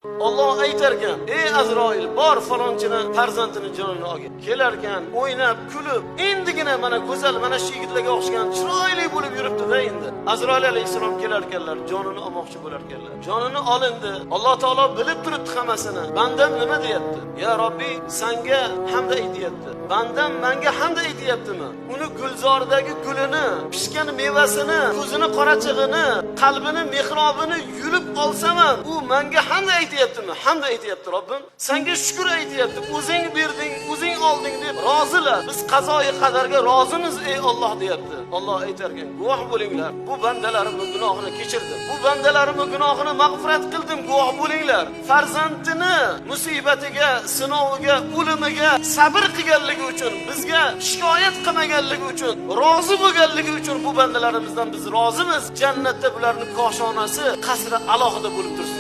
Olloh aytarkan: "Ey Azroil, bor, falonchini farzandini jonini olgin." Kelarkan, o'ynab, kulib, endigina mana go'zal, mana shu yigitlarga o'xshagan chiroyli bo'lib yuribdi-da endi. Azroil alayhissalom kelarkanlar, jonini olmoqchi bo'larkanlar. Jonini olindi. Alloh taolo bilib turibdi hammasini. Bandam nima deyapti? "Ya Robbi, sanga hamd aytyapti." Bandam menga hamd aytyaptimi? Uni gulzordagi gulini, pishgan mevasini, ko'zini qorachig'ini, qalbini mehrobini yulib olsam ham, u menga hamd aytyaptimi? Hamd aytyapti, Robbim. Senga shukr aytyapti. O'zing berding, o'zing olding deb rozilar. Biz qazoi qadarga rozimiz, ey Alloh, deyapti. Alloh aytarkan: "Guvoh bo'linglar. Bu bandalarimni gunohini kechirdim. Bu bandalarimni gunohini mag'firat qildim, guvoh bo'linglar." Farzandini musibatiga, sinoviga, o'limiga sabr qilganligi uchun, bizga shikoyat qilmaganligi uchun, rozi bo'lganligi uchun bu bandalarimizdan biz rozimiz. Jannatda bularning koshonasi, qasri alohida bo'lib tursin.